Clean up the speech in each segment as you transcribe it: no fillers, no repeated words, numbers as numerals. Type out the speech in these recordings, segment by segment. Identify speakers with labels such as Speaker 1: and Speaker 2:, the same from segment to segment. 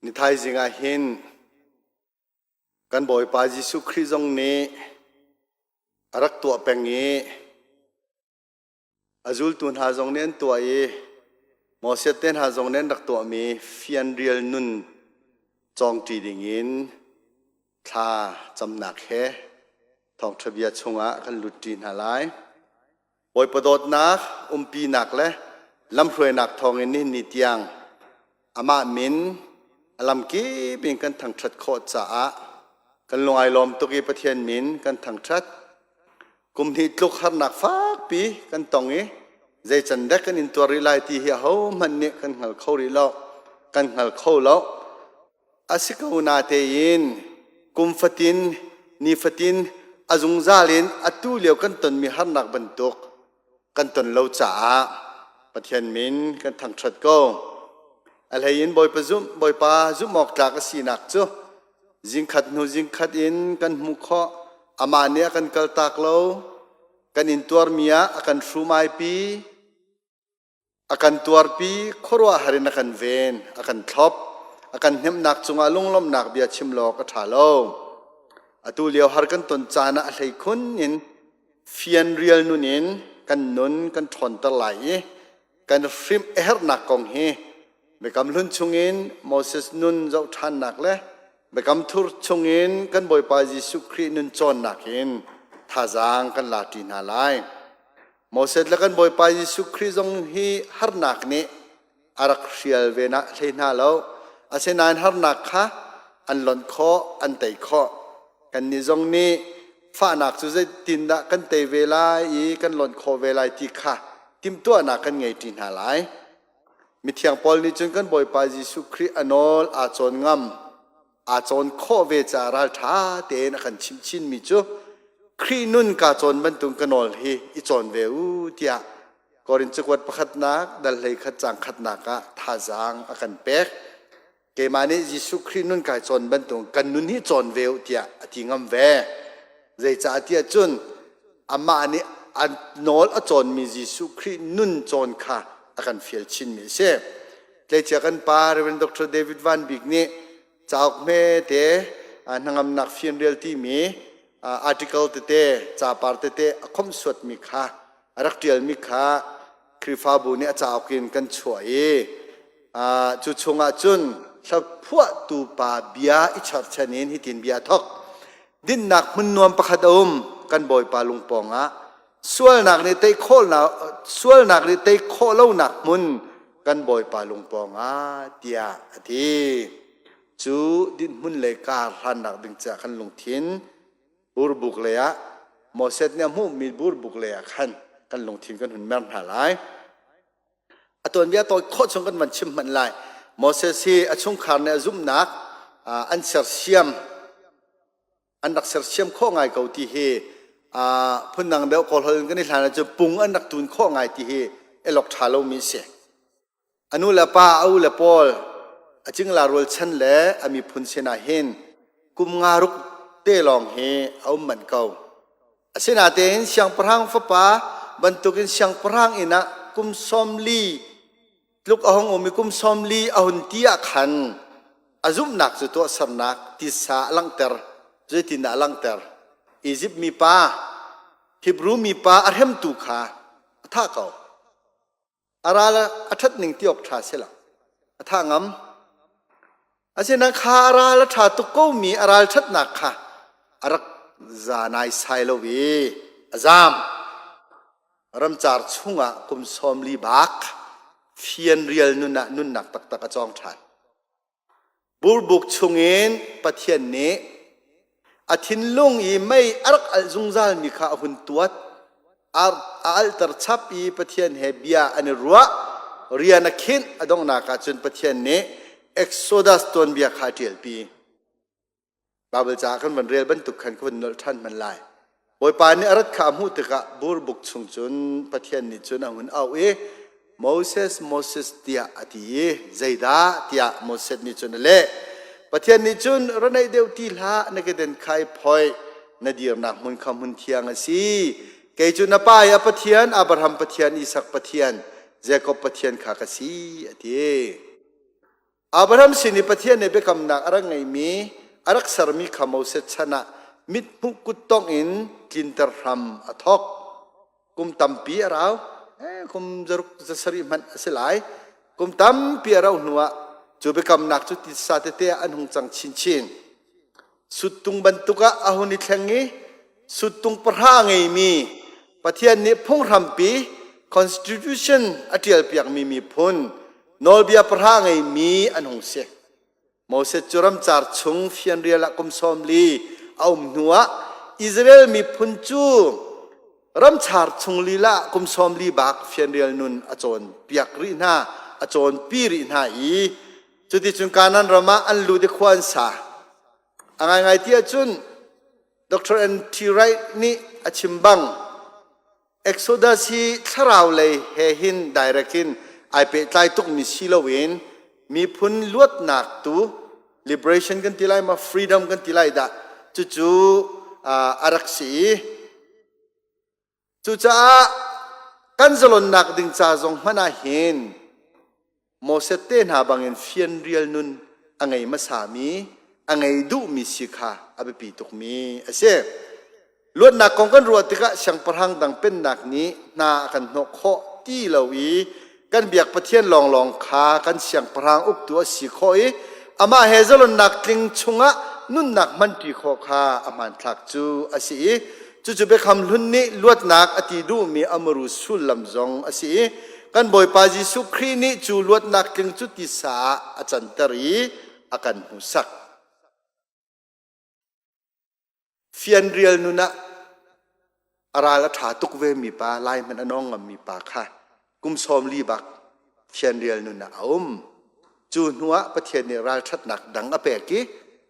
Speaker 1: Ni thaizing ah hin kan Bawipa Jesuh Khrih zong nih a rak tuah peng i a zultu hna zong nih an tuah i Moses te hna zong nih an rak tuahmi fianrial nun cawngṭi dingin thla camnak he thawngṭha bia chungah kan lutṭi hna lai. Bawipa dawtnak, umpinak le lamhruainak thawngin nihin ni tiang amah min a lamkip in kan thangṭhat khawh caah kan lung ai lawm tuk i Pathian min kan thangṭhat. Kum hnih tluk harnak fakpi kan tong i zei can dek kan intuar rih lai ti hi ahohmanh nih kan hngal kho rih lo. Kan hngal kho lo. A si ko natein kum fatin, ni fatin a zungzal in atu lio kan tonmi harnak bantuk kan ton lo caah Pathian min kan thangṭhat ko. A hlei in Bawipa zumh, Bawipa zumh awk tlak a sinak cu zingkhat hnu zingkhat in kan hmuh khawh. Amah nih a kan kaltak lo. Kan intuarmi ah a kan hrumaipi. A kan tuarpi, khuaruahhar in a kan ven, a kan thlop, a kan hnemhnak cungah lunglawmhnak bia chim lo awk a ṭha lo. Atu lio har kan ton caan ah a hleikhun in fianrial nun in kan nun kan ṭhawnter lai i kan hrimh a herhnak kong hi Biakam Hlun chungin Moses nun zoh ṭhannak le Biakam Thur chungin kan Bawipa Jesuh Khrih nun cawnnak in thazaang kan la ṭi hna lai. Moses le kan Bawipa Jesuh Khrih zong hi harnak nih a rak hrial ve na hlei hna lo. Asinain harnak kha an lonh khawh, an tei khawh. Kannih zong nih fahnak cu zeitindah kan tei ve lai i kan lonh khawh ve lai ti kha timhtuahnak kan ngei ṭi hna lai. Mithiang Paul nih cun kan Bawipa Jesuh Khrih a nawl aa cawn ngam. Aa cawn khawh ve caah ralṭha tein a kan chimh chinmi cu Khrih nun kaa cawn bantuk ka nawl hi i cawn ve u tiah Korin cakuat pakhatnak dal 11 caang khatnak ah thazaang a kan pek. Keimah nih Jesuh Khrih nun kai cawn bantuk kan nun hi cawn ve u tiah a ti ngam ve. Zeicah tiah cun amah nih a nawl a cawnmi Jesuh Khrih nun cawn kha a kan fial chinmi a si. Tleicia kan pa Rev. Dr. David Van Bik nih cauk hmete hnangamnak fianrial timi article tete capar tete a khomhsuatmi kha a rak ṭialmi kha Khrihfabu nih a cauk in kan chuah i cu chungah cun hlaphuahtu pa bia i cherchan in hitin bia a thok. Dinhnak hmun nuam pakhat a um kan Bawipa lungpawng ah Sualnak nih tei khawhnak sualnak nih tei khawh lonak hmun kan Bawipa lungpawng ah tiah a ti. Cu dinhmun le kar hlannak ding caah kan lungthin burbuk lei ah Moses nih a hmuhmi burbuk lei ah khan kan lungthin kan hun mer hna lai. A tuanbia tawi khawh chung kan van chim hmanh lai. Moses hi a chungkhar nih a zumhnak an sersiam an rak sersiam khawh ngai ko ti hi phundang deuh kawlholh in kan i hlan ahcun pung an rak tun khawh ngai ti hi elok ṭha lomi a si. A nu le pa a u le pawl a cingla rualchan le a miphun sinah hin kum nga ruk te lawng hi a um manh ko. Asinain siangpahrang fapa bantukin siangpahrang inn ah kum 40 Tluk a hung um i kum 40 a hun ti ah khan a zumhnak cu tuahsernak tisa a langhter. Zeitindah a langhter? Izipt mipa, Hebru mipa a hremtu kha a thah ko. A ral a ṭhat ning ti awk ṭha si lo. A thah ngam. Asinain kha a ral a ṭha tuk komi a ralṭhatnak kha a rak za naisai lo i a zaam. Ramcar chungah kum 40 bak fianrial nun ah nunnak taktak a cawng ṭhan. Burbuk chungin Pathian nih a thinlung i mei a rak alh zungzalmi kha a hun tuat. A alhter chap i Pathian he bia an i ruah. Rian a khinh a donghnak ah cun Pathian nih Exodus tuanbia kha a ṭialpi. Baibal ca kan van rel bantuk khan ka van nolh ṭhan hman lai. Bawipa nih a rat kha a hmuh tikah burbuk chung cun Pathian nih cun a hun auh i Moses, Moses tiah a ti i zeidah tiah Moses nih cun a leh. Pathian nih cun ra naih deuh ti hlah, na keden kha i phoih, na dirnak hmun kha hmun thiang a si. Kei cu na pa i a Pathian, Abraham Pathian, Isak Pathian, Jakob Pathian kha ka si, a ti. Abraham sin i Pathian nih biakamnak a rak ngeihmi, a rak sermi kha Moses chan ah mithmuh kuttongh in tlinter hram a thawk. Kum tampi a rau, kum zaruk zasarih hmanh a si lai. Kum tampi a rauh hnuah cu biakamnak cu titsa tete ah an hung cang chinchin. Suttung bantuk ah a hun i thleng i suttung pahra a ngeimi Pathian nih phunghrampi constitution a ṭialpiakmi miphun nawlbia pahra a ngeimi an hung si. Moses cu ramcar chung fianrial ah kum 40 a um hnuah Israel miphun cu ramchar chung lila ah kum 40 bak fianrial nun a cawnpiak rih hna, a cawnpi rih hna i Cuticun Kanaan ram ah an lut i khua an sa. A ngaingai ti ahcun Dr. N.T. Wright nih a chim bang Exodus hi thlarau lei he hin direct in ai pehtlai tukmi si loin miphun luatnak tu liberation kan ti lai ma freedom kan ti lai dah cucu a rak si i Cucaah kan zalonnak ding ca zong hmanh ah hin Moses te hna bangin fianrial nun a ngei hmasami, a ngei duhmi si kha a biapi tukmi a si. Luatnak kong kan ruah tikah siangpahrang dang pennak nih hna a kan hnawh khawh ti lo i kan biak Pathian lawnglawng kha kan siangpahrang uktu a si khawh i amah he zalonnak tling chungah nunnak hmanṭi khawh kha a hmanthlak cu a si i Cucu Biakam Hlun nih luatnak a ti duhmi a muru sullam zong a si i kan Bawipa Jesuh Khrih nih cu luatnak tling cu tisa ah a canter i a kan hmuhsak. Fianrial nun ah a ral a ṭha tuk vemi pa, lai hmanh a nawng ngammi pa kha kum 40 bak fianrial nun ah a um. Cu hnuah Pathian nih ralṭhatnak dang a pek i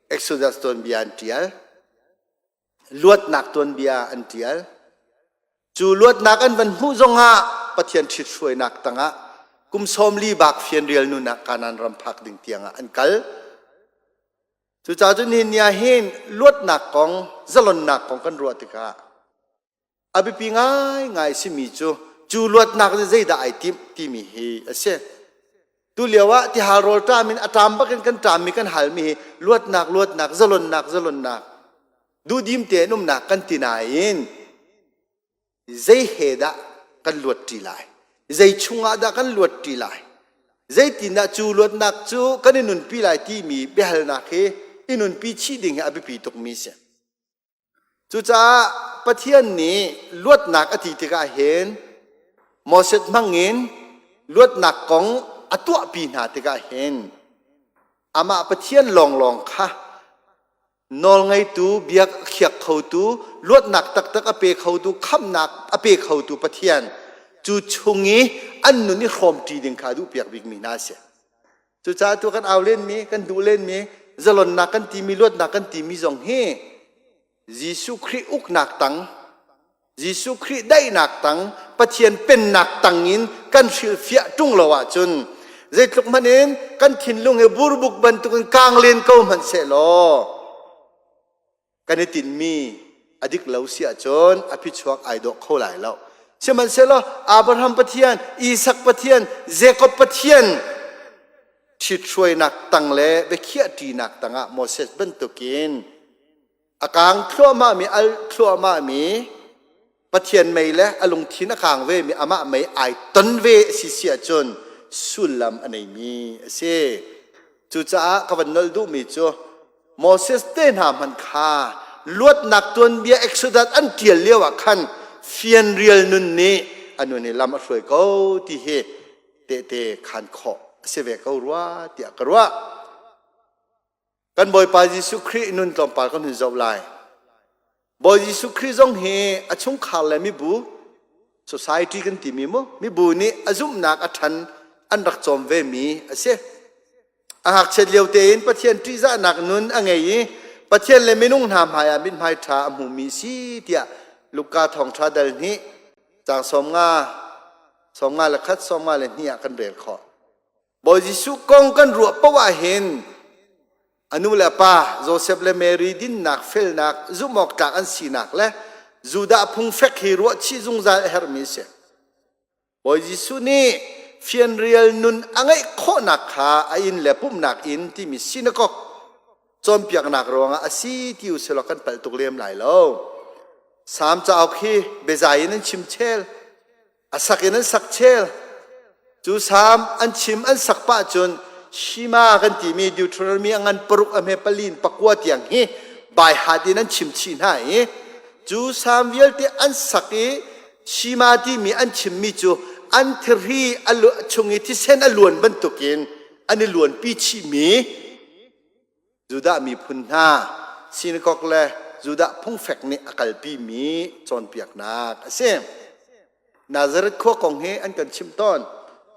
Speaker 1: Exodus tuanbia an ṭial. Luatnak tuanbia an ṭial. Cu luatnak an van hmuh zongah Pathian ṭhithruainak tangah kum 40 bak fianrial nun ah Kanaan ram phak ding tiangah an kal. Cucaah cun nihin ni ah hin luatnak kong, zalonnak kong kan ruah tikah a biapi ngaingai simi cu cu luatnak nih zeidah ai timh timi hi a si. Tu lio ah tihal rawl ṭam in a ṭam bakin kan ṭammi kan halmi hi luatnak, luatnak, zalonnak, zalonnak, duhdim tein umnak kan ti nain zei he dah kan luat ṭi lai? Zei chungah dah kan luat ṭi lai? Zeitindah cu luatnak cu kan i nunpi lai timi biahalnak hi i nunpi chih ding hi a biapi tukmi a si. Cucaah Pathian nih luatnak a ti tikah hin Moses hmangin luatnak kong a tuahpi hna tikah hin amah Pathian lawnglawng kha nawlngeitu, biak a khiak khotu, luatnak taktak a pe khotu, khamhnak a pe khotu Pathian cu chung i an nun i hrawmṭi ding kha a duhpiak bikmi hna a si. Cucaah tu kan au lenmi, kan duh lenmi, zalonnak kan timi, luatnak kan timi zong hi Jesuh Khrih uknak tang, Jesuh Khrih daihnak tang, Pathian pennak tang in kan hrilhfiah ṭung lo ahcun zeitluk hmanh in kan thinlung hi burbuk bantukin kaang len ko hmanh sehlaw kan i tinhmi a dik lo si ahcun a phichuak ai dawh kho lai lo. Sihmanhsehlaw Abraham Pathian, Isak Pathian, Jakob Pathian ṭhithruainak tang le biakhiah ṭinak tangah Moses bantukin a kaang thluahmahmi, al thluahmahmi Pathian mei le a lungthin a kaang vemi amah mei ai ton ve a si si ahcun sullam a neimi a si. Cucaah ka van nolh duhmi cu Moses te hna hmanh kha luatnak tuanbia Exodus an ṭial lio ah khan fianrial nun nih a nun hi lam a hruai ko ti hi tehte khan khawh a si ve ko rua tiah ka ruah. Kan Bawipa Jesuh Khrih nun tlawmpal kan hun zoh lai. Bawi Jesuh Khrih zong hi a chungkhar le mibu society kan timi mu mibu nih a zumhnak a ṭhan an rak cawm vemi a si. A ngakchiat lio tein Pathian ṭihzahnak nun a ngei i Pathian le minung hna hmaiah mithmai ṭha a hmumi si tiah Luka thawngṭha dal hnih caang 50 51 52 ah kan rel khawh. Bawi Jesuh kong kan ruah paoh ah hin a nu le a pa Josef le Mary dinnak, felnak, zumhawktlak an sinak le Judah phung fek hi ruah chih zungzal a herhmi a si. Bawi Jesuh nih fianrial nun a ngeih khawhnak kha a inn le pumhnak inn timi sinakok cawnpiaknak ruangah a si ti usilaw kan palh tuk lem lai lo. Salm cauk hi biazai in an chim chel, a sak in an sak chel. Cu salm an chim an sak pah cun Shema kan timi Deuteronomy a ngan paruk a hme palin pakua tiang hi baihat in an chim chih hna i cu salm vialte an sak i Shema timi an chimmi cu an thihri a chung i thisen a luan bantukin an i luanpi chihmi Judah miphun hna sinakok le Judah phungfek nih a kalpimi cawnpiaknak a si. Nazareth khua kong hi an kan chimh tawn.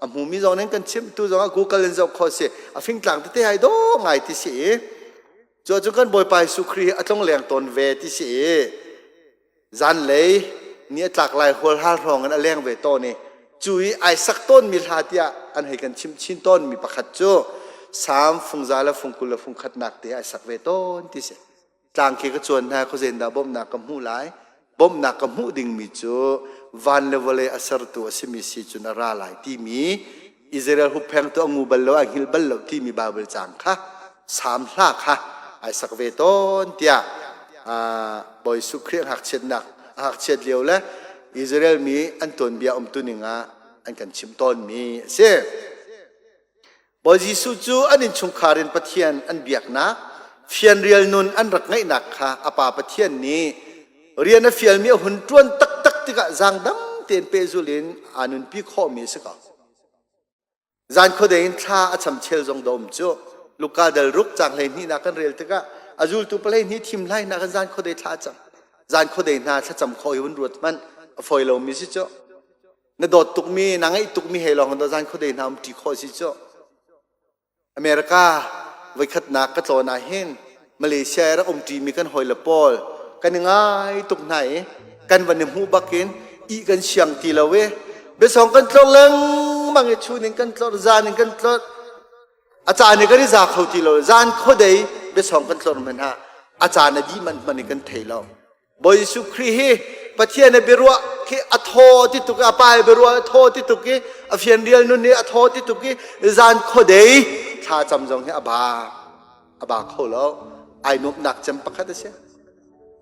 Speaker 1: A hmumi zong nih an kan chimh. Tu zong ah Google in zoh khawh a si. A fingtlang tete ai dawh ngai ti si i cu ahcun kan Bawipa Jesuh Khrih hi a tlong leng tawn ve ti si i zanlei ni a tlak lai hualhal hrawng in a leng ve tawn i cu i ai sak tawnmi hla tiah an hei kan chimh chin tawnmi pakhat cu Salm fungza le fungkul le fungkhatnak te ai sak ve tawn ti si. Tlang khi ka cuan hna khuazein dah bawmhnak ka hmuh lai? Bawmhnak ka hmuh dingmi cu van le vawlei a sertu a simi si cun a ra lai timi Israel hupphengtu a ngu bal lo a hngilh bal lo timi Baibal caang kha Salm hla kha ai sak ve tawn tiah Bawi Jesuh Khrih a ngakchiatnak a ngakchiat lio le Israel mi an tuanbia umtuning ah an kan chimh tawnmi a si. Bawi Jesuh cu an innchungkhar in Pathian an biaknak fianrial nun an rak ngeihnak kha a Pa Pathian nih rian a fialmi a hun ṭuan taktak tikah zaangdam tein pehzul in aa nunpi khawhmi a si ko. Zan khuadei in thla a cham chel zong da um cu. Luka dal ruk caang 12 nak kan rel tikah a zultu palei hnih thim hlai hna kan zan khuadei thla a cam. Zan khuadei hna thlacam khawh hi hun ruat hmanh a fawi lomi si cu. Na dawt tukmi, na ngaih tukmi he lawng in zan khuadei hna um ṭi khawh si cu. America voikhatnak ka tlawn ah hin Malaysia i rak umṭimi kan hawile pawl kan i ngai tuk hna i kan van i hmuh bakin ih kan siang ti lo i biasong kan tlor lengmang i chun in kan tlor zan in kan tlor a caan i kan i za kho ti lo zan khuadei biasong kan tlor hmanhah a caan a dih manh hmanh i kan thei lo Bawi Jesuh Khrih hi Pathian a biaruah khi a thaw ti tuk a pa i biaruah a thaw ti tuk i a fianrial nun hi a thaw ti tuk i zan khuadei thla cam zong hi a ba a ba kho lo ai nuamhnak cem pakhat a si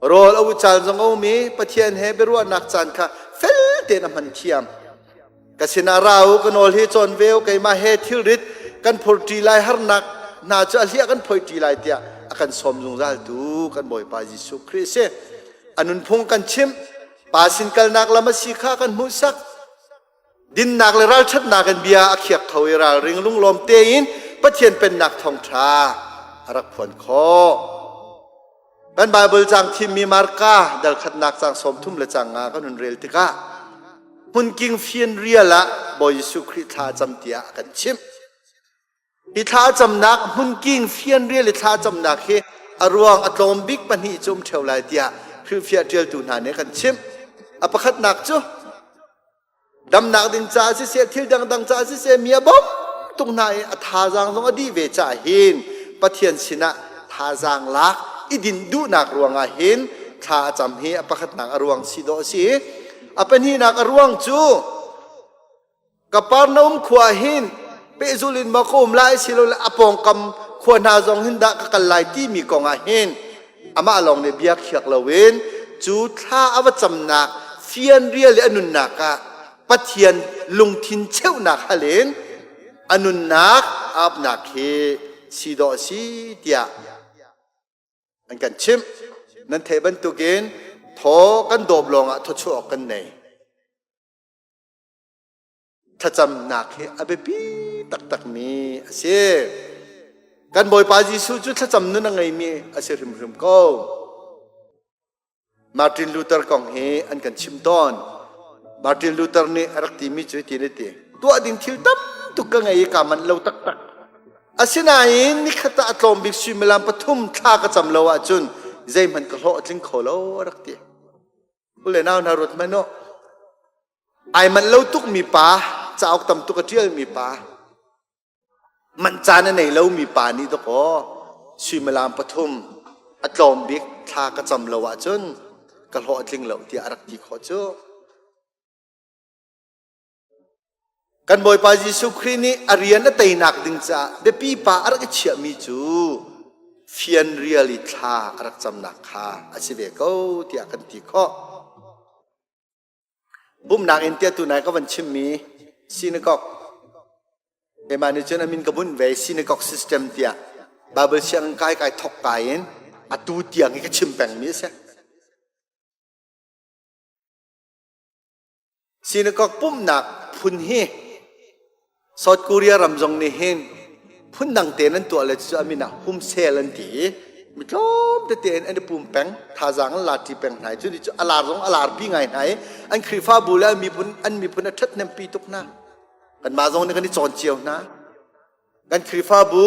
Speaker 1: rawl a ucal zong a um i Pathian he biaruahnak caan kha fel tein a hman thiam Ka sinah ra u, ka nawl hi cawn ve u, keimah he thilrit kan phurṭi lai, harnak hna cu a hliah kan phoihṭi lai tiah a kan sawm zungzaltu kan Bawipa Jesuh Khrih a si. A nunphung kan chimh, pa sin kalnak lam a si kha kan hmuhsak. Dinnak le ralṭhatnak in bia a khiak kho i ralring lunglawm tein Pathian Pennak thawngṭha a rak phuan khawh. Kan Baibal caang thimmi Marka dal khatnak caang 30 le caang nga kan hun rel tikah hmunking fianrial ah Bawi Jesuh Khrih thla cam tiah a kan chimh. Hi thla camnak hmunking fianrial i thla camnak hi a ruang a tlawm bik pahnih cu um ṭheo lai tiah hrilhfiah ṭialtu hna nih kan chimh. A pakhatnak cu Damnak ding caah siseh, thil dangdang caah siseh, mi a bawmh tuk hna i a thazaang zong a dih ve caah hin Pathian sinah thazaang lak i dinh duhnak ruangah hin thla a cam hi a pakhatnak a ruang si dawh a si. A pahnihnak a ruang cu Kapernaum khua hin pehzul in maw ka um lai silole a pawngkam khua hna zong hin dah ka kal lai timi kong ah hin amah lawng nih bia khiak loin cu thla a va camnak fianrial i a nunnak ah Pathian lungthin cheuhnak hal in a nunnak a apnak hi si dawh a si tiah an kan chimh. Nan theih bantukin thaw kan dawp lawngah thawchuah awk kan nei. Thlacamnak hi a biapi taktakmi a si. Kan Bawipa Jesuh cu thlacam nun a ngeimi a si hrimhrim ko. Martin Luther kong hi an kan chim tawn. Martin Luther nih a rak timi cu hitin a ti. Tuah ding thil tam tuk ka ngei i kaa manh lo taktak. Asinain nikhat ah a tlawm bik suimilam pathum thla ka cam lo ahcun zeihmanh ka hlawh a tling kho lo a rak ti. U le nau hna ruat hmanh u. Ai manh lo tukmi pa, cauk tam tuk a ṭialmi pa, manh caan a nei lomi pa nih dawkaw suimilam pathum a tlawm bik thla ka cam lo ahcun ka hlawh a tling lo tiah a rak ti khawh cu. Kan Bawipa Jesuh Khrih nih a rian a teinak ding caah biapi pa a rak i chiahmi cu fianrial i thla a rak camnak kha a si ve ko tiah kan ti khawh. Pumhnak in tiah tunai ka van chimmi synagogue keimah nih cun a min ka bunh ve synagogue system tiah Bible sianginn kai kai thok kai in atu tiang hi ka chim pengmi a si. Synagogue pumhnak phun hi South Korea ram zong nih hin phundang tein an tuah le cu a min ah humsel an ti i mi tlawm tete in an i pum peng thazaang an lar ṭi peng hna i cu ni cu a lar zong a larpi ngai hna i an Khrihfabu le an miphun an miphun a ṭhathnempi tuk hna. Kanmah zong nih kan i cawn cio hna. Kan Khrihfabu,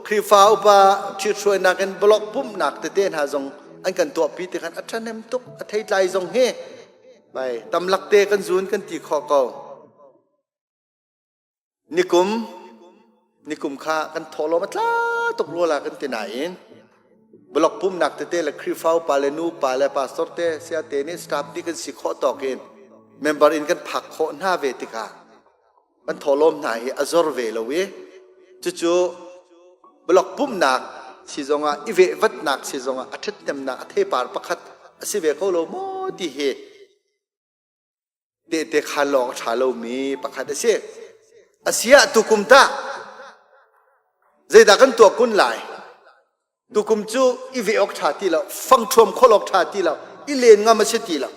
Speaker 1: Khrihfa upa ṭhithruainak in block pumhnak tete hna zong an kan tuahpi ti khan a ṭhahnem tuk, a theitlai zong hi bai tamlak te kan zun kan ti khawh ko. Nikum, nikum kha kan thawhlawm a tla tuk rua la kan ti nain block pumhnak tete le Khrihfa upa le nu pa le pastor te sia te nih staff nih kan si khawh tawk in member in kan phak khawh hna ve tikah kan thawhlawm hna hi a zor ve lo i cucu blok pumhnak si zongah i vehvatnak si zongah a ṭhathnemnak a theipar pakhat a si ve ko lo maw ti hi tehte khaan lawng a ṭha lomi pakhat a si. Asiah tukum tah zeidah kan tuah kun lai? Tukum cu i veh awk ṭha ti lo, fangṭhuam khawlh awk ṭha ti lo, i len ngam a si ti lo.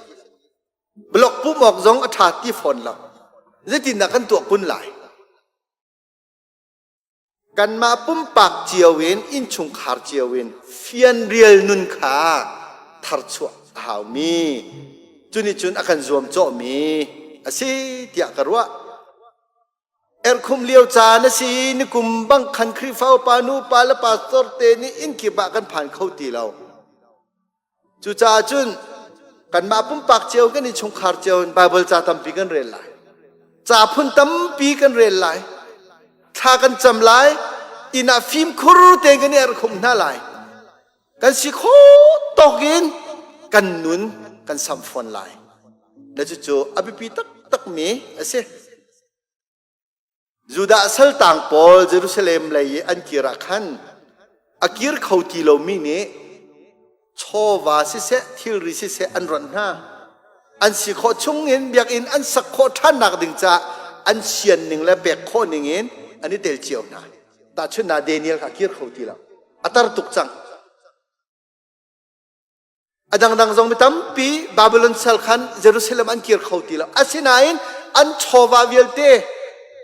Speaker 1: Blok pum awk zong a ṭha ti fawn lo. Zeitindah kan tuah kun lai? Kanmah pumpak cio in innchungkhar cio in fianrial nun kha tharchuah a haumi cu nih cun a kan zuamcawhmi a si tiah ka ruah. Erhkhum lio caan a si i nikum bang khan Khrihfa upa nupa le pastor te nih inn kip ah kan phan kho ti lo. Cucaah cun kanmah pumpak cio kan innchungkhar cio in Baibal ca tampi kan rel lai. Ca phun tampi kan rel lai. Thla kan cam lai. Inn ah fimkhur tein kan i erhkhum hna lai. Kan si khawh tawk in kan nun kan samh fawn lai. Na cucu a biapi taktakmi a si. Judah saltang pawl Jerusalem lei i an kir ah khan a kir kho ti lomi nih chawva siseh thilri siseh an ronh hna. An si khawh chungin biakinn an sak khawh ṭhannak ding caah an sian ning le pek khawh ning in an i tel cio hna. Tahchunhnak Daniel kha a kir kho ti lo. A tar tuk cang. A dangdang zong mi tampi Babylon sal khan Jerusalem an kir kho ti lo. Asinain an chawva vialte,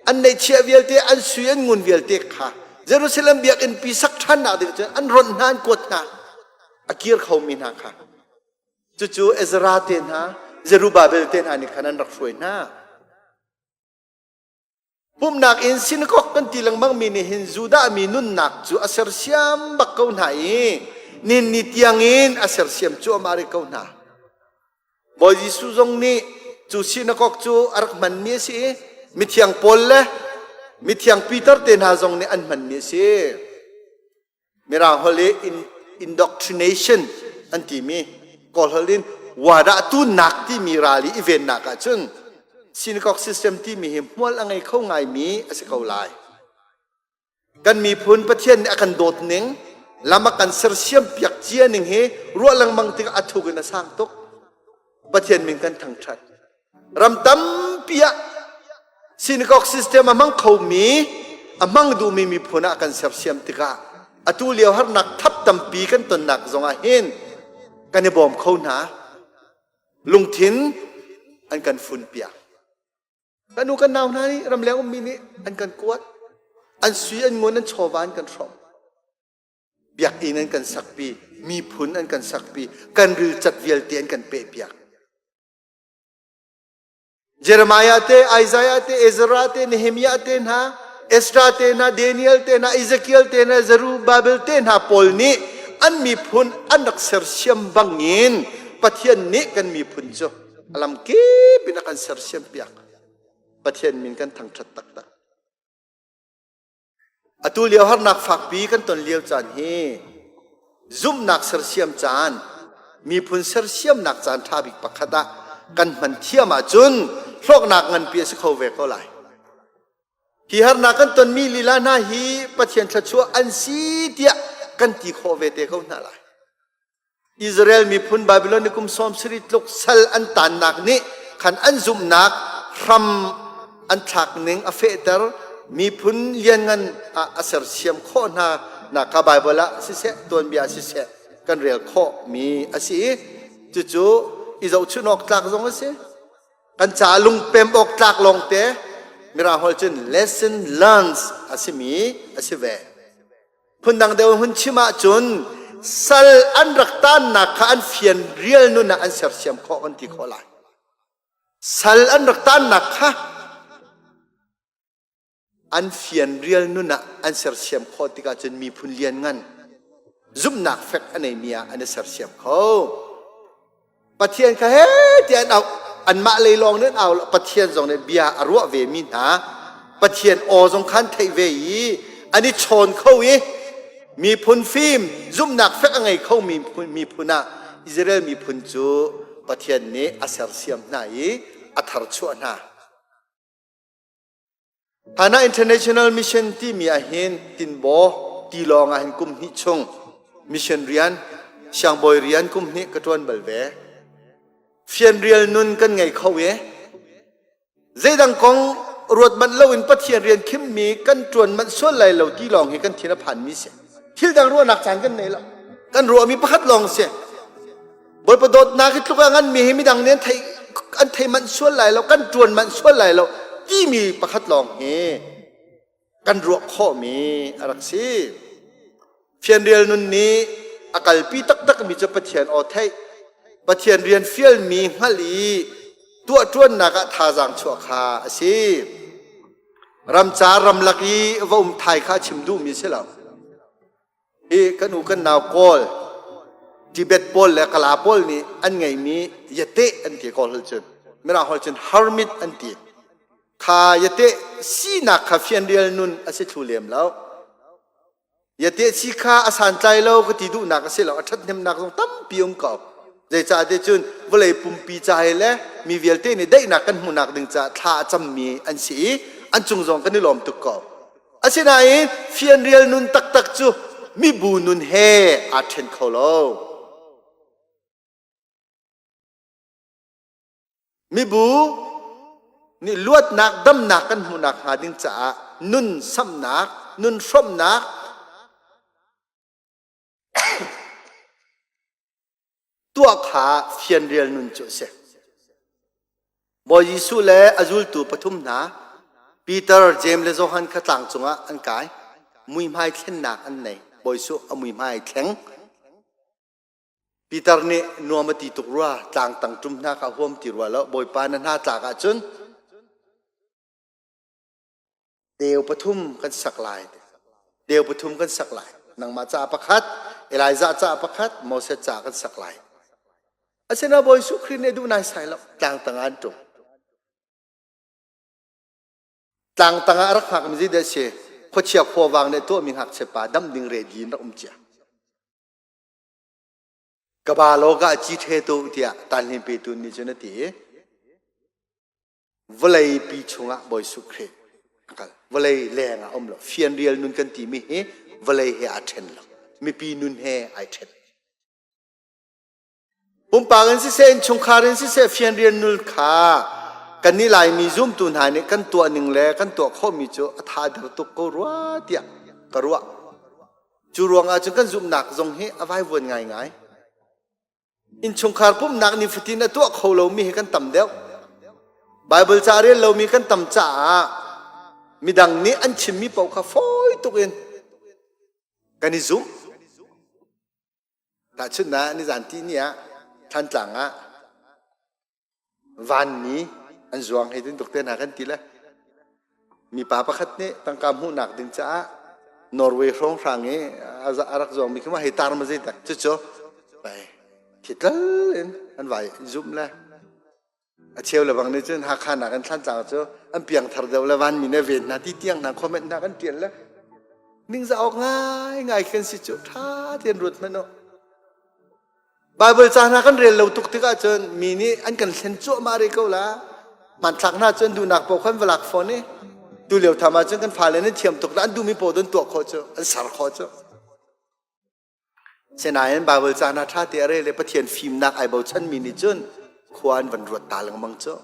Speaker 1: an neihchiah vialte, an sui an ngun vialte kha Jerusalem biakinn pi sak ṭhannak ding cun an ronh hna, an kuat hna. A kir khomi hna kha. Cucu Ezra te hna, Zerubbabel te hna nih khan an rak hruai hna. Pumhnak in synagogue kan ti lengmang mi nih hin Judah mi nunnak cu a sersiam bak ko hna i nin ni tiangin a sersiam cuahmah rih ko hna. Bawi Jesuh zong nih cu synagogue cu a rak hmanmi a si i mithiang Paul le mithiang Peter te hna zong nih an hmanmi a si. Mirang holh i indoctrination an timi Kawl holh in wadah tunnak timi ral i i vennak ahcun synagogue system timi hi hmual a ngei kho ngaimi a si ko lai. Kan miphun Pathian nih a kan dawt ning, lam a kan sersiam piak cia ning hi ruah lengmang tikah a thuk in a sang tuk. Pathian min kan thangṭhat. Ram tampi ah synagogue system a hmang khomi, a hmang duhmi miphun ah kan sersiam tikah atu lio harnak thap tampi kan tonnak zongah hin kan i bawm kho hna. Lungthin an kan funpiak. Kan u kan nau hna nih ramleng ummi nih an kan kuat. An sui an ngun an chawva an kan hrawmh. Biakinn an kan sakpi, miphun an kan sakpi, kan rilcat vialte an kan pehpiak. Jeremiah te, Isaiah te, Ezra te, Nehemiah te hna, Ezra te hna, Daniel te hna, Ezekiel te hna, Zerubbabel te hna pawl nih an miphun an rak sersiam bangin Pathian nih kan miphun cu a lam kip in a kan sersiam piak. Pathian min kan thangṭhat taktak. Atu lio harnak fakpi kan ton lio caan hi zumhnak sersiam caan, miphun sersiamnak caan ṭha bik pakhat ah kan hman thiam ahcun hlawknak nganpi a si kho ve ko lai. Hi harnak kan tonmi lila hna hi Pathian thluachuah an si tiah kan ti khawh ve te ko hna lai. Israel miphun Babylon i kum 70 tluk sal an tannak nih khan an zumhnak hram an thlak ning a fehter miphun lianngan ah a sersiam khawh hna nak kha Bible ah siseh tuanbia siseh kan rel khawh mi a si i cucu i zohchunh awk tlak zong a si. Kan ca lungpem awk tlak lawngte Mirang holh cun lesson learned a simi a si ve. Phundang deuh hun chim ahcun sal an rak taannak kha an fian rial nun ah an sersiam khawh kan ti khawh lai. Sal an rak taannak kha an fianrial nun ah an sersiam khawh tikah cun miphun lianngan zumhnak fek a neimi ah an i sersiam kho. Pathian kha he tiah an auh anmah lei lawng nih an au lo Pathian zong nih bia a ruah ve mi hna Pathian aw zong khan theih ve i an i chawn kho i miphun fim zumhnak fek a ngei kho mi miphun ah Israel miphun cu Pathian nih a sersiam hna i a tharchuah hna. Hana International Mission timi ahhin tinbaw tilawng ahhin kum hnih chung mission rian siangbawi rian kum hnih ka ṭuan bal ve. Fianrial nun kan ngei kho i zeidang kong ruat manh loin Pathian rian khimmi kan ṭuan manh sual lai lo ti lawng hi kan thin a phanmi si. Thil dang ruahnak caan kan nei lo. Kan ruahmi pakhat lawng si. Bawipa dawtnak hi tluk a nganmi hi midang nih an thei an thei manh sual lai lo kan ṭuan manh sual lai lo timi pakhat lawng hi kan ruah khawhmi a rak si. Fianrial nun nih a kalpi taktakmi cu Pathian aw theih, Pathian rian fialmi hngalh i tuahṭuannak ah thazaang chuah kha a si. Ramcar ramlak i va um thai kha a chim duhmi a si lo. Hi kan u kan nau Kawl, Tibet pawl le Kala pawl nih an ngeihmi yate an ti Kawl holh cun. Mirang holh cun hermit an ti. Kha yate sinak kha fianrial nun a si thlu lem lo. Yate si kha a santlai lo ka ti duhnak a si lo. A ṭhathnemnak zong tampi um ko. Zeicah ti cun vawlei pumpi ca he le mi vialte nih daihnak kan hmuhnak ding caah thla a cammi an si i an cung zong kan i lawm tuk ko. Asinain fianrial nun taktak cu mibu nun he aa ṭhen kho lo. Mibu nih luatnak damnak kan hmuhnak hnga ding caah nun samhnak, nun hrawmhnak, tuah kha fianrial nun cu a si. Bawi Jesuh le a zultu pathum hna Peter, Jeim le Johan kha tlang cungah an kai. Muihmai thlennak an nei. Bawi Jesuh a muihmai thleng. Peter nih nuam a ti tuk rua, tlang tang ṭum hna kha huam ti rua lo. Bawipa na hna tlak ahcun Deu pathum kan sak lai. Deu pathum kan sak lai. Nangmah ca pakhat, Elijah ca pakhat, Moses ca kan sak lai. Asinain Bawi Jesuh Khrih nih duh nai sai lo. Tlang tangah an ṭum. Tlang tangah a rak hngakmi zei dah si? Khuachia khuavang nih tuahmi ngakchia pa dam ding ready in rak um cia. Ka ba law ka ci ṭhe tu tiah tanhlim petu nih cun a ti i Vawlei pi chungah Bawi Jesuh Khrih a kal. Vawlei leng ah um lo. Fianrial nun kan timi hi vawlei he aa ṭhen lo. Mipi nun he ai ṭhen. Pumpak in siseh, innchungkhar in siseh fianrial nun kha kannih Laimi zumtu hna nih kan tuah ning le kan tuah khawhmi cu a tha der tuk ko rua tiah ka ruah. Cu ruangah cun kan zumhnak zong hi a vaivuan ngaingai. Innchungkhar pumhnak nifatin a tuah kho lomi hi kan tam deuh. Baibal ca a rel lomi kan tam caah midang nih an chimmi paoh kha fawi tuk in kan i zumh. Tahchunhnak nizan ti ni ah Thantlang ah vanmi an zuang hei tin tuk te hna kan ti le mipa pakhat nih tangka hmuhnak ding caah Norway hrawnghrang i a rak zuangmi khi ma hei tar ma zei tak cucu bai thitlal in an vai zum le a cheu le bang nih cun Hakha nak in Thlantlang cu an piang thar deuh le vanmi ne ven hna ti tiang hna comment hna kan tial le ningzah awk ngai ngai khin si cu tha tein ruat hmanh u Baibal ca hna kan rel lo tuk tikah cun mi nih an kan hlen cuahmah rih ko la. Hmanthlak hna cu an duhnak paoh khan va lak fawn i. Tu lio tham ahcun kan fale nan thiam tuk an duhmi paoh an tuah khawh cu, an ser khawh cu. Sinain Bible ca hna ṭha te a rel i Pathian fimnak ai bochanmi nih cun khua an van ruat ta lengmang cu.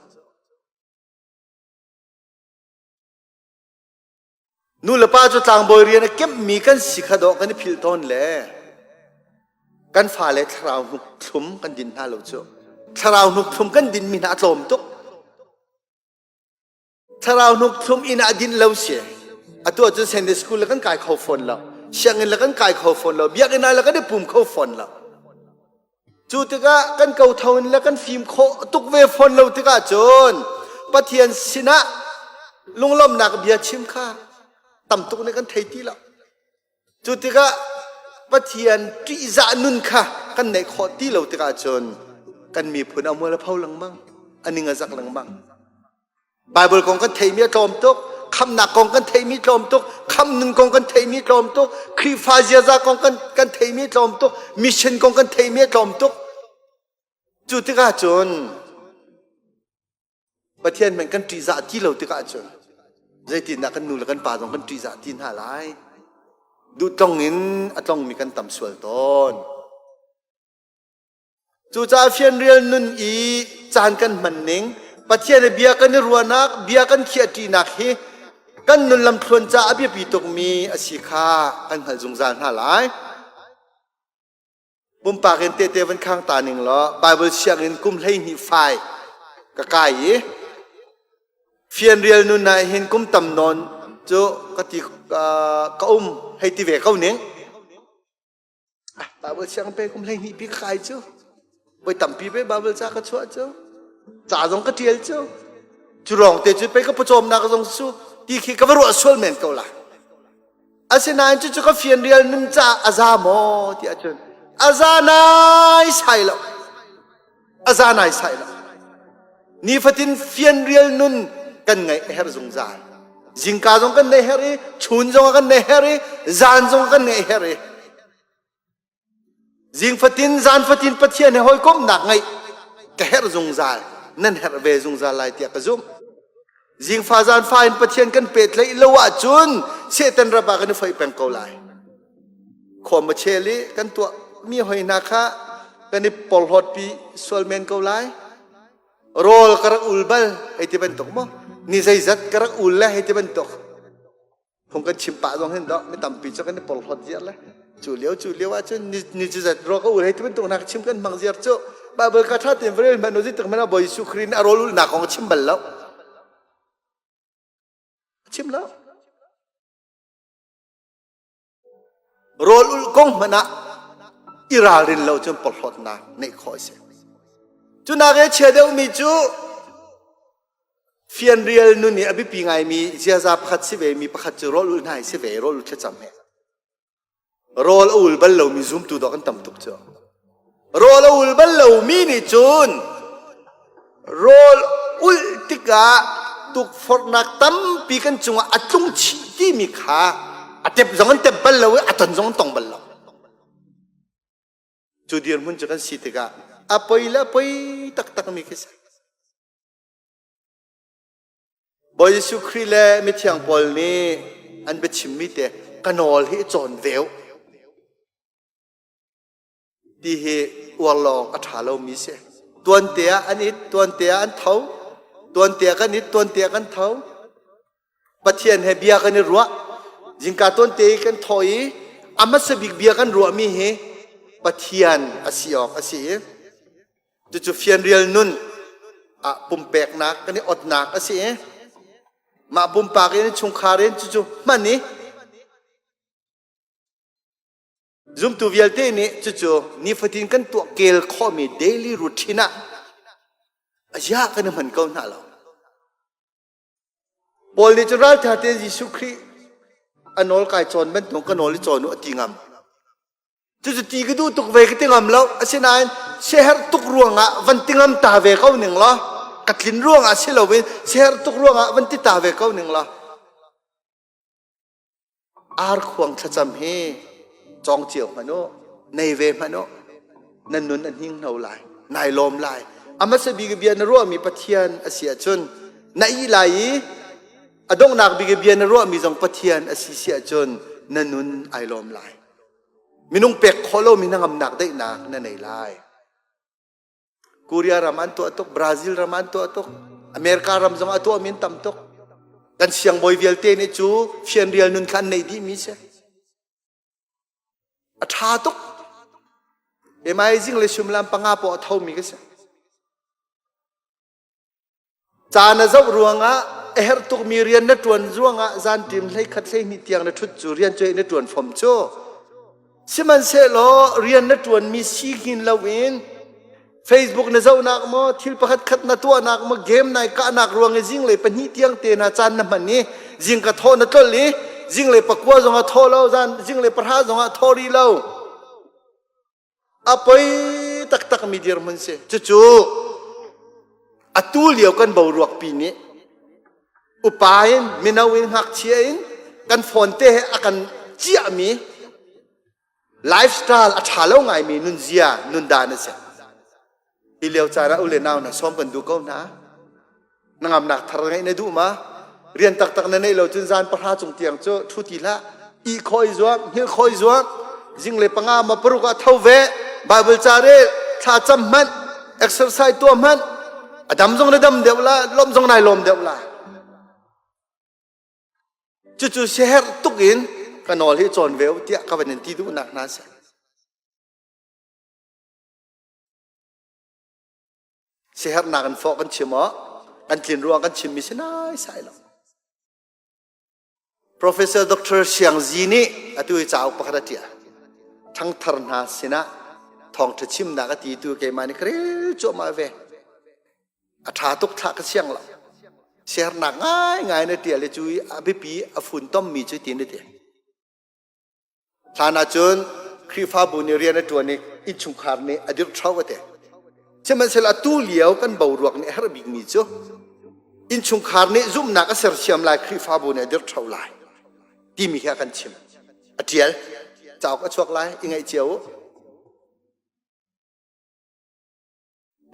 Speaker 1: Nu le pa cu tlangbawi rian a kemhmi kan si kha dawh kan i philh tawn le kan fale thlarau hnuk thlum kan din hna lo cu. Thlarau hnuk thlum kan dinmi hna a tlawm tuk. Thlarau hnuk thlum inn ah din lo si. Atu ahcun Sunday school le kan kai kho fawn lo. Sianginn le kan kai kho fawn lo. Biakinn ah le kan i pum kho fawn lo. Cu tikah kan kotho in le kan fim khawh tuk ve fawn lo tikah cun Pathian sinah lunglawmhnak bia chim kha tam tuk nih kan thei ti lo. Cu tikah Pathian ṭihzah nun kha kan neih khawh ti lo tikah cun kan miphun a mual a pho lengmang, a ning a zak lengmang. Baibal kong kan theihmi a tlawm tuk, khamhnak kong kan theihmi tlawm tuk, khamh nun kong kan theihmi tlawm tuk, Khrihfa ziaza kong kan, kan theihmi tlawm tuk, mission kong kan theihmi a tlawm tuk. Cu tikah cun Pathian hmanh kan ṭihzah ti lo tikah cun zeitindah kan nu le kan pa zong kan ṭihzah ti hna lai? Duhtlong in a tlongmi kan tam sual tawn. Cucaah fianrial nun i caan kan hman ning, Pathian i bia kan i ruahnak, bia kan khiahṭinak hi kan nun lamthluan caah a biapi tukmi a si kha kan hngalh zungzal hna lai. Pumpak in tehte van khang ta ning law Bible sianginn kum 12 fai ka kai i fianrial nun ah hin kum tam nawn cu ka ti ka um hei ti ve ko ning. Bible siang pe kum 12 pi ka kai cu. Voi tampi pe Bible ca ka chuah cu. Ca zong ka tial cu. Cu rong te cu pe ka pawcawmnak zong su ti khi ka va ruah sual men ko la. Asinain cucu ka fianrial nun caah a za maw ti ahcun a za nai sai lo. A za nai sai lo. Nifatin fianrial nun kan ngaih a herh zungzal. Zingka zong kan nei herh i, chun zong kan nei herh i, zan zong kan ngaih herh i. Zing fatin zan fatin Pathian he hawikomhnak ngeih ka herh zungzal. Nan herh ve zungzal lai tiah ka zumh. Zingfa zan fa in Pathian kan pehtlaih lo ahcun Satan rap ah kan i foih peng ko lai. Khuam a chel i kan tuah mi hoi hna kha kan i porhlawt pi sual men ko lai. Rawl ka rak ul bal hei ti bantuk maw? Ni zeizat ka rak ul le hei ti bantuk. Phung kan chim pah zong hin dawh mi tampi cu kan i porhlawt ziar le cu lio cu lio ahcun ni ni cu zat ro ka ul hei ti bantuk hna chim kan hmang ziar cu Bible ka ṭha tein va rel hmanh u zeitik hmanh ah Bawi Jesuh Khrih nih a rawl ulhnak kong a chim bal lo. A chim lo. Rawl ulh kong hmanh ah i ralrin lo cun porhlawtnak neih khawh a si. Cu nak i a chia deuhmi cu Fianrial nun i a biapi ngaimi ziaza pakhat si ve mi pakhat cu rawl ulh hna hi si ve rawl ulh thlacam he. Rawl a ul bal lomi zumtu dawh kan tam tuk cu. Rawl a ul bal lomi nih cun rawl ulh tikah tukforhnak tampi kan cungah a tlung chih timi kha a tep zong an tep bal lo i a ton zong an tong bal lo. Cu dirhmun cu kan si tikah a poi le a poi taktakmi khi si. Bawi Jesuh Khrih le mithiang pawl nih an biachimmi te ka nawl hi cawn ve u ti hi uar lawng a ṭha lomi si. Tuante ah an it, tuante ah an tho, tuante ah kan it, tuante ah kan tho. Pathian he bia kan i ruah. Zingka tuante i kan thaw i a hmasa bik bia kan ruahmi hi Pathian a si awk a si i Cucu fianrial nun ah pumpeknak kan i otnak a si i mah pumpak in chungkhar in cucu hman i zumtu vialte nih cucu nifatin kan tuah kel khawhmi daily routine ah a kan i hman ko hna lo. Paul nih cun raltha tein Jesuh Khrih a nawl kai cawn bantuk ka nawl i cawn u a ti ngam. Cucu ti ka duh tuk ve ka ti ngam lo. Asinain siaherh tuk ruangah van ti ngam ta ve ko ning law ka tlin ruangah si loin siaherh tuk ruangah van ti ta ve ko ning law arkhuang thlacam hi cawng cio hmanh u nei ve hmanh u nan nun a hning hno lai nai lawm lai a hmasa bik bia na ruahmi Pathian a si ahcun na ih lai i. A donghnak bik i bia na ruahmi zong Pathian a si si ahcun na nun ai lawm lai. Minung pek khawh lomi hnangamnak daihnak na nei lai. Korea ram an tuah tuk, Brazil ram an tuah tuk, America ram zong a tuahmi an tam tuk. Kan siangbawi vialte nih cu fianrial nun kha an neih dihmi si. A ṭha tuk. Emai zing le suimilam panga pawh a thomi ka si. Ca na zoh ruangah a herh tukmi rian na ṭuan ruangah zanṭim 11 12 tiang na ṭhut cu rian cu na ṭuan fom cu. Sihmanhsehlaw rian na ṭuanmi si hin loin Facebook na zohnak maw thil pakhat khat na tuahnak maw game nai kahnak ruang i zinglei pahnih tiang te hna caan na hman i zingka thawh na tlolh i zinglei pakua zongah thaw lo zan zinglei pahra zongah thaw rih lo. A poi taktakmi dirhmun si. Cucu atu lio kan boruak pi nih upa in mino in ngakchia in kan phone te he a kan ciahmi lifestyle a ṭha lo ngaimi nunzia nundan a si. Hi lio caan ah u le nau hna sawm kan duh ko hna. Na ngamnak thar ngeih na duh ma? Rian taktak na neih lo cun zan pahra cung tiang cu ṭhu ti hlah. Ih khawh i zuam, hngilh khawh i zuam. Zingle panga ma paruk ah tho ve. Bible ca rel, thla cam hmanh, exercise tuah hmanh. A dam zong na dam deuh la, lawm zong nai lawm deuh la. Cucu siaherh tuk in ka nawl hi cawn ve u tiah ka van in ti duhnak hna si. Siaherhnak in fawh kan chim aw kan tlin ruang kan chimmi si nai sai lo. Professor Dr. Siang Zi nih atu i cauk pakhat a ṭial. Ṭhangthar hna sinah thawngṭha chimnak a ti tu keimah nih ka rel cuahmah ve. A ṭha tuk thlah ka siang lo. Siaherhnak ngaingai na ṭial i cu i a biapi a funtommi cu tin a ti. Hlan ahcun Khrihfabu nih rian a ṭuan i innchungkhar nih a dirh ṭhao a ti. Sihmanhsehlaw atu lio kan boruak nih a herh bikmi cu innchungkhar nih zumhnak a sersiam lai, Khrihfabu nih a dirh ṭhao lai timi hi a kan chim. A ṭial. Cauk a chuak lai, i ngaih cio u.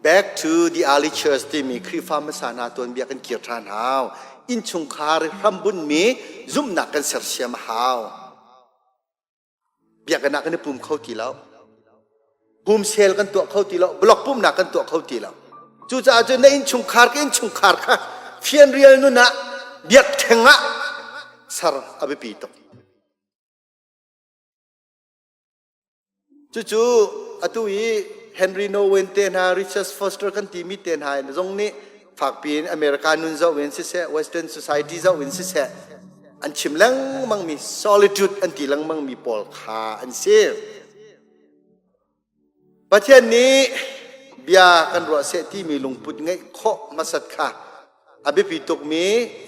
Speaker 1: Back to the early church timi Khrihfa hmasa hna tuanbia kan kir ṭhan hau. Innchungkhar hrambunhmi zumhnak kan sersiam a hau. Biakinn ah kan i pum kho ti lo. Pum sel kan tuah kho ti lo. Blok pumnak kan tuah kho ti lo. Cucaah cun na innchungkhar ka innchungkhar kha fianrial nun ah biakṭheng ah ser a biapi tuk. Cucu atu i Henry Nowen te hna, Richard Foster kan timi te hna in zong nih fakpi in America nun zoh in siseh, Western society zoh in siseh, an chim lengmangmi solitude an ti lengmangmi pawl kha an si. Pathian nih bia kan ruah seh timi lungput ngeih khawh hmasat kha a biapi tukmi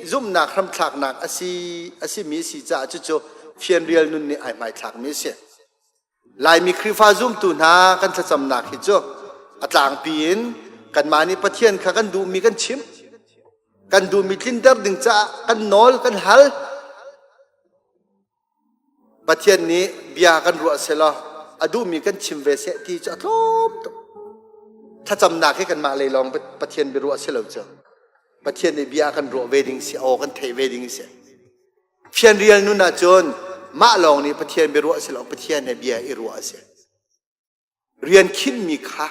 Speaker 1: zumhnak hramthlaknak a si a simi si caah cucu fianrial nun nih ai hmaithlakmi a si. Laimi Khrihfa zumtu hna kan thlacamnak hi cu a tlangpi in kanmah nih Pathian kha kan duhmi kan chim. Kan duhmi tlinter ding caah kan nawl kan hal. Pathian nih bia kan ruah selaw a duhmi kan chim ve seh ti cu a tlawm tuk. Thlacamnak hi kanmah lei lawng Pathian biaruah si lo cu. Pathian nih bia kan ruah ve ding si, aw kan theih ve ding si. Fianrial nun ahcun mah lawng nih Pathian biaruah si lo, Pathian he bia i ruah a si. Rian khinmi kha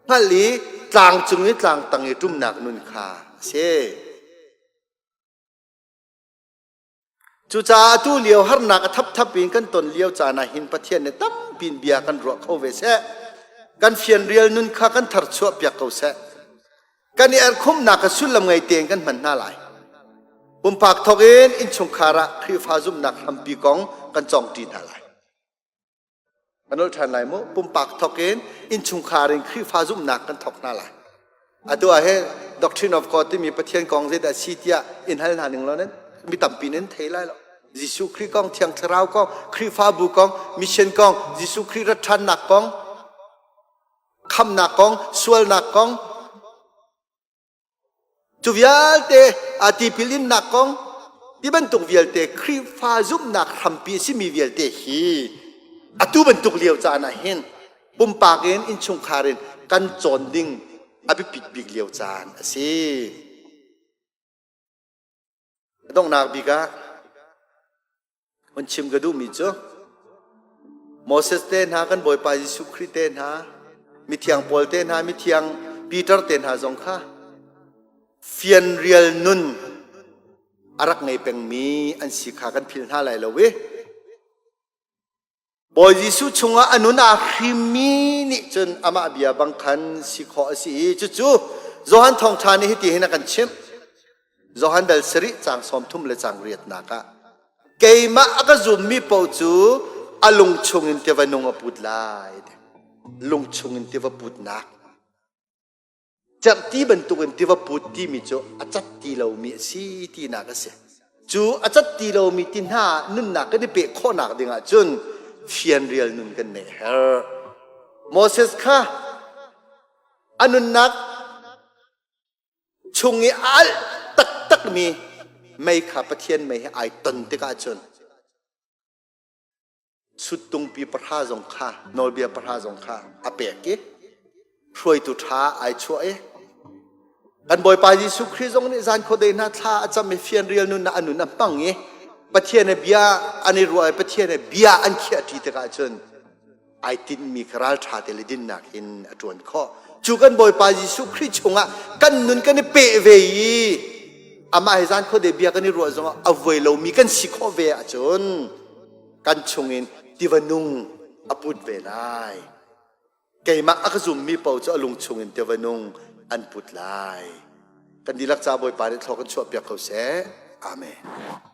Speaker 1: hngalh i tlang cung i tlang tang i ṭumnak nun kha a si. Cucaah atu lio harnak a thapthap in kan ton lio caan ah hin Pathian nih tampi in bia kan ruah kho ve seh. Kan fianrial nun kha kan tharchuah piak ko seh. Kan i erhkhumhnak kha sullam ngei tein kan hman hna lai. Pumpak thawk in innchungkhar ah Khrihfa zumhnak hrampi kong kan cawngṭi hna lai. Kan nolh ṭhan lai mu. Pumpak thawk in innchungkhar in Khrihfa zumhnak kan thawk hna lai. Atu ah hin Doctrine of God timi Pathian kong zeidah si tiah in hal hna ning law nan mi tampi nan thei lai lo. Jesuh Khrih kong, Thiang Thlarau kong, Khrihfabu kong, mission kong, Jesuh Khrih rat ṭhannak kong, khamnak kong, sualnak kong, cu vialte a tipil innak kong, ti bantuk vialte Khrihfa zumhnak hrampi a simi vialte hi atu bantuk lio caan ah hin pumpak in innchungkhar in kan cawn ding a biapit bik lio caan a si. Donghnak bik ah hun chim ka duhmi cu Moses te hna kan Bawipa Jesuh Khrih te hna mithiang Paul te hna mithiang Peter te hna zong kha fianrial nun a rak ngei pengmi an si kha kan philh hna lai lo i Bawi Jesuh chungah a nun aa hrimmi nih cun amah bia bang khan si khawh a si i cucu Johan Thawngṭha nih hiti hin a kan chimh. Johan dal sarih caang 30 le caang riatnak ah keimah a ka zummi paoh cu a lung chungin tiva nung a put lai. Lung chungin tiva putnak. Cerhti bantukin tiva put timi cu a cat ti lomi a si tinak a si. Cu a cat ti lomi ti hna nunnak kan i peh khawhnak ding ahcun fianrial nun kan neih herh. Moses kha a nunnak chung i a alh taktakmi mei kha Pathian mei he ai ton tikah cun Suttungpi pahra zong kha nawlbia pahra zong kha a pek i hruaitu ṭha ai chuah i kan Bawipa Jesuh Khrih zong nih zan khuadei hna thla a cam i fianrial nun a nun a hmang i Pathian he bia an i ruah i Pathian he bia an khiah ṭi tikah cun ai tinhmi kha ralṭha te le dinnak in a ṭuan khawh. Cu kan Bawipa Jesuh Khrih chungah kan nun kan i peh ve i amah he zan khuadei bia kan i ruah zongah a vuai lomi kan si khawh ve ahcun kan chungin tiva nung a put ve lai. Keimah a ka zummi paoh cu a lung chungin tiva nung an put lai. Kan dihlak ca Bawipa nih thlaw kan chuahpiak ko seh. Amen.